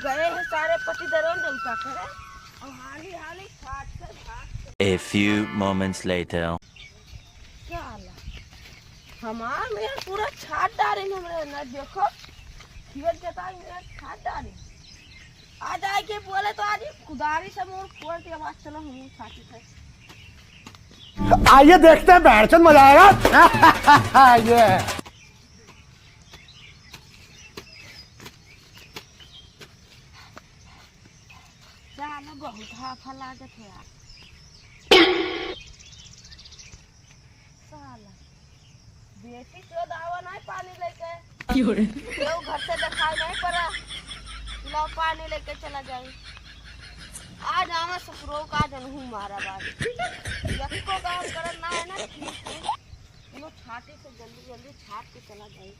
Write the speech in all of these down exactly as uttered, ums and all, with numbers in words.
गए हैं सारे पतिदेवरन देवता करे, और हाली हाली छाट से भाग के। A few moments later. क्या हाल है? हमार मेर पूरा छाट डारे हमरे ना, देखो, खेत जोताई मेर छाट डारे। आ जाए के बोले तो आज कुदारी से मोर खोल के आवाज चलो हम छाटी थे। आइए देखते हैं, बहनचोद मजा आएगा। ये। साला बहुत हाफा लागत है यार। साला बेटी चोद आवा नहीं पानी लेके। क्यों रे? केहू घर से दिखाई नहीं पड़ा। लो पानी लेके चला जाए। आज आवा ससुरो का जनहू मारा बात। यक्को काम करत ना है ना, ठीक है। लो छाती से जल्दी जल्दी छाट के चला जाए।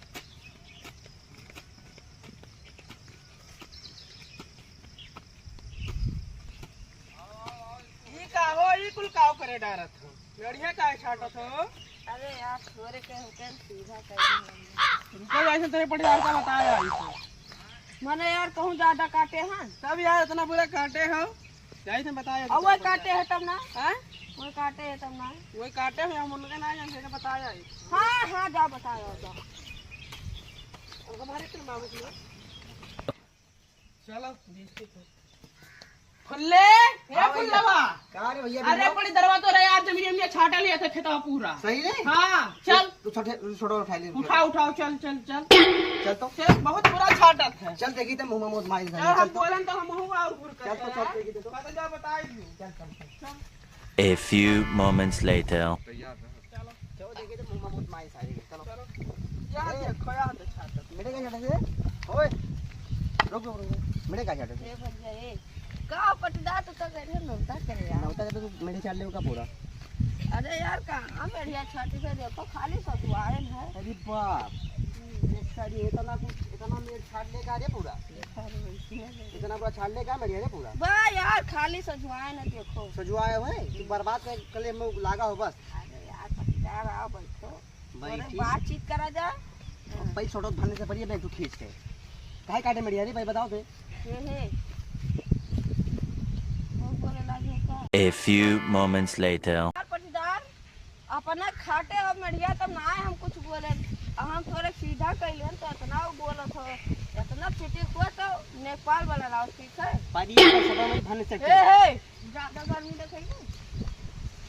ई का हो, ई कुल काव करे डारत हो? मेढ़िया काहे छाटत हो? अरे यार, छोरे के होके सीधा कर दे हमने। रुको, ऐसे तेरे पटीदार का बताया है इसे। मने यार, कहूँ ज्यादा काटे हैं? तब यार, इतना बुरा काटे हो। जाई थे बताया अब वही काटे है तब ना? हाँ? वही काटे है तब ना? वही काटे हैं, हम उनके ना जान से बताया है। हाँ, हाँ, जा बताया, जा। अब हमारे तो मामू को चलो, देखते हैं। खुल्ले, ए हाँ भैया। खुल्लवा। का रे भैया, अरे बिल्लो? पटीदरवा तो रहे यार, जमीन में छाटा लिया था खेतवा पूरा। सही रे? हाँ, चल। तू छोटे, तू छोटा उठा ले। उठा, उठाओ, चल, चल, चल। चल तो। चल, बहुत बुरा छाटा था। चल देखी तो मुँह में मुँह मारी चल, हम चल तो। बोलन तो हम हूँ और घुर कर चल तो, यार। चल देखी तो। पता जा बताई दियो। चल, चल, चल। चल। A few moments later. तैयार रह। चलो। चलो, देखिए तो मुँह में मुँह माई सारी के। चलो। चलो। यहाँ ए। देखो, यहाँ देखो, छाता। मेरे का छाता से? ओए। रुक, रुक, रुक। मेरे का छाता से? ए भैया, ए। का पटीदार तो तक ऐसे नौता करे यार। नौता के तो मेरे छाट ले का पूरा। अरे यार, कहाँ मेढ़िया छाटी से देखो, खाली सतुआएन है। अरे बाप। हम्म। एक सारी इतना कुछ, इतना मेढ़ छाट ले का रे पूरा। इतना पूरा छाट ले का मेढ़िया रे पूरा। बा यार, खाली सजुआएन है, देखो। सजुआए हुए, तू बर्बाद कर, कर ले, में लागा हो बस। अरे यार, पटीदार आओ, बैठो। बैठी। थोड़े बातचीत करा जा। अब भाई छोटो धन से पड़िए, बैठ तू खींच के। काहे काटे मेढ़िया रे भाई, बताओ थे। हे, हे। वो बोले लागे का? A few moments later. यार पटीदार, अपना खाटे और मेढ़िया तब ना आए हम कुछ बोले। अब हम थोड़े सीधा कइले तो इतना वो बोलत हो, इतना पिटी हुआ तो नेपाल वाला रहो, ठीक है? पानी का सब में धन से ए, हे, ज्यादा गर्मी देखे ना।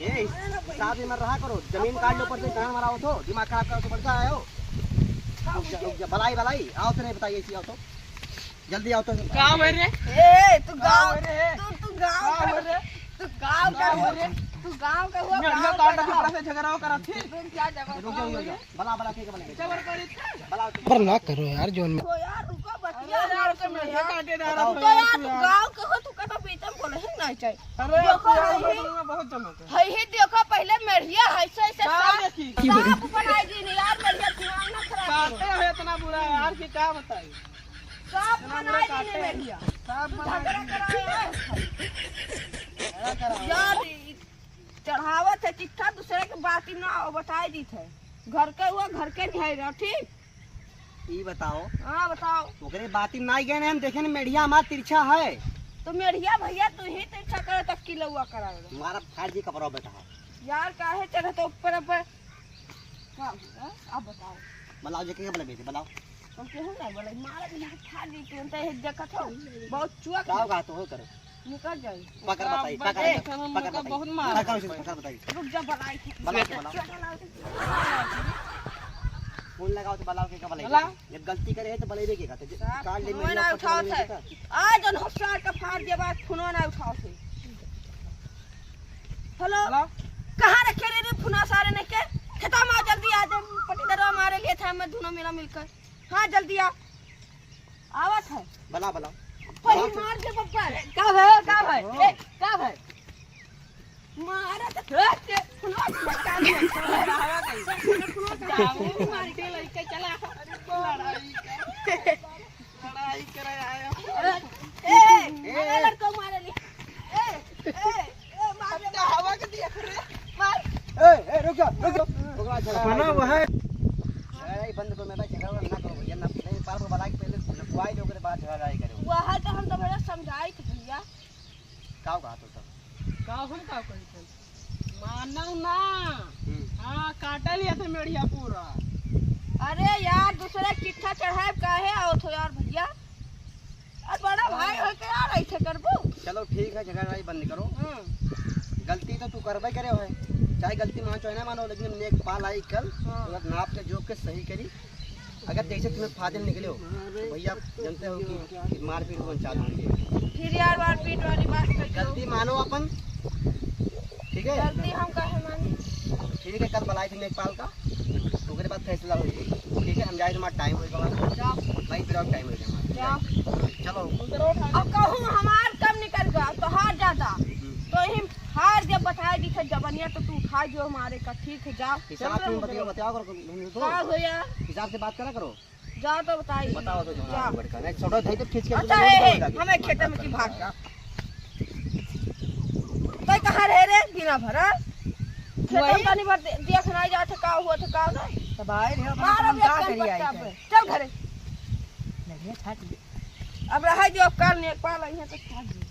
ए, साथ में रहा करो, जमीन काट लो, ऊपर से कहाँ मरा हो तो, दिमाग खराब करो तो बढ़ता है हो। रुक जा, रुक जा, बलाई, बलाई, आओ तो नहीं बताइए, इसी आओ तो। जल्दी आओ तो। का हो रे? ए, तू का गाँव, हो रे? तू, तू गाँव का, हो रे? तू गाँव का हो, तू गाँव का हो, मेढ़िया गाँव काट का के हो। अपना से झगड़ा करत थी। तू क्या जगह रुक जा, रुक जा। बला, बला, के बला, के बला। जबर करी था। बला। पर ना करो यार, जोन में। तो यार, रुको, बतिया अरे यार, तो मेढ़िया काटे डारा तो यार, तू गाँव के हो, तू कतो पीतम बोले ही नहीं चाहिए। अरे, देखो यार, नहीं। मैं बहुत जमा था। है ही देखो, पहले मेढ़िया है, ऐसे, ऐसे का सांप, देखी? सांप बनाई दी नहीं यार, मेढ़िया दिमाग ना खराब करो। काटे है इतना बुरा यार कि का बताई। सांप इतना बुरा बनाई दी काटे। नहीं मेढ़िया। सांप तू बनाई झगड़ा दी। कराए है। झगड़ा कराए। यार, ई चढ़ावत है चिट्ठा दूसरे के बाती ना बताई दी थे। घर के हुआ, घर के नहीं रहा, ठीक? ई बताओ। हाँ, बताओ। ओकरे बाती में ना गए हम देखे न, मेढ़िया हमार तिरछा है। तो मेढ़िया भैया तू ही तिरछा करे तक की लउआ करावे। तुम्हारा फाड़ जी कपड़ा बैठा है। यार काहे चढ़े तो ऊपर ऊपर। का हुआ? अब बताओ। बुलाओ जे के बोले बेटे, बुलाओ। हम केहू नहीं बोले, मारा भी फाड़ दी तू, तो ये देखत हो। बहुत चुआ का का तो हो करो। निकल जाई। पकड़ बताई, पकड़, ए, पकड़ बताई। बहुत मार। पकड़ उसे, पकड़ बताई। रुक जा, बुलाई। बुलाओ, बुलाओ। फोन लगाओ तो बुलाओ के का बुलाई। बुलाओ। जब गलती करे है तो बुलाइबे के का, तो साहब, काट ले फोन मेरी ना ऊपर उठाओ से। आ जन होशियार के फाड़ दे बात, फोन ना उठाओ से। हेलो। हेलो। कहाँ रखे रे, रे फोन सारे ने के? खेता में आ, जल्दी आ जा, पटीदारवा मारे लिए था मैं दोनों मेरा मिलकर। हाँ, जल्दी आ। आवत है। बुलाओ, बुलाओ। पहले मार दे बब्बर। का भाई, का भाई? ए, का भाई? मारा तो धर के, सुनो, सुनो, का भाई? जाऊ, मार के लेके चला। लड़ाई कर। लड़ाई करे आया। ए, ए, ए, ए। लड़को मारे ली। ए, ए, ए, मार दे, अच्छा, हवा के दिया रे। मार। ए, ए, रुक जा, रुक जा। रुक जा, झगड़ा बना हुआ है। लड़ाई बंद करो, मैं भाई झगड़ा ना करो भैया, ना, नहीं, बार को बुला के पहले लुकवाई दे, ओकरे बाद झगड़ा लड़ाई करे। वह तो हम तो भैया समझाई थे भैया। का कहा तो तब? का हम का कही थे? मानव ना। हम्म। हाँ, काटा लिया था मेढ़िया पूरा। अरे यार, दूसरे चिट्ठा चढ़ाए काहे आओ थो यार भैया? और बड़ा भाई होके यार ऐसे करबो? चलो ठीक है, झगड़ा लड़ाई बंद करो। हाँ। गलती तो तू करबे करे हो, चाहे गलती मानो चाहे ना मानो, लेकिन नेक पाल आई कल, हाँ। तो नाप के जोख के सही करी। अगर जैसे तुम्हें फाजिल निकले हो, तो भैया जानते हो कि, कि मारपीट होन चालू होगी। फिर यार मारपीट वाली बात कर दो। गलती मानो अपन, ठीक है? गलती हम काहे मानी? ठीक है, कल बुलाई थी नेकपाल का, ओकरे बाद फैसला होई, ठीक है? हम जाए, तुम्हारा टाइम होई गवा। जाओ। भाई, तेरा टाइम होई गवा। जाओ। चलो। अब कहूँ हमार कम निकल गवा, तोहार ज्यादा। हम्म। तो ही हार जब बताए दी थे जबनिया, तो तू उठा जो हमारे का, ठीक है, जाओ। हिसाब से बताओ, बताओ करो, हम तो का हो यार? हिसाब से बात करा करो। जा तो बताई। बताओ तो जो जा। लड़का, नहीं, छोड़ो, धई तो खींच के अच्छा, ले हे, हे, जाओ। हमें खेते में की भाग जा। तै कहाँ रहे रे, बिना भरा? खेते में वही। तनी भर दे-, देख नहीं जात है, का हुआ था, का नहीं। तो भाई रे, अपन मारो काम भी का कल करी आई पट्टा थे? पे। चल घरे। लगे छाती। अब रहे जो, अब काल नेपाल आई है तो खा लियो।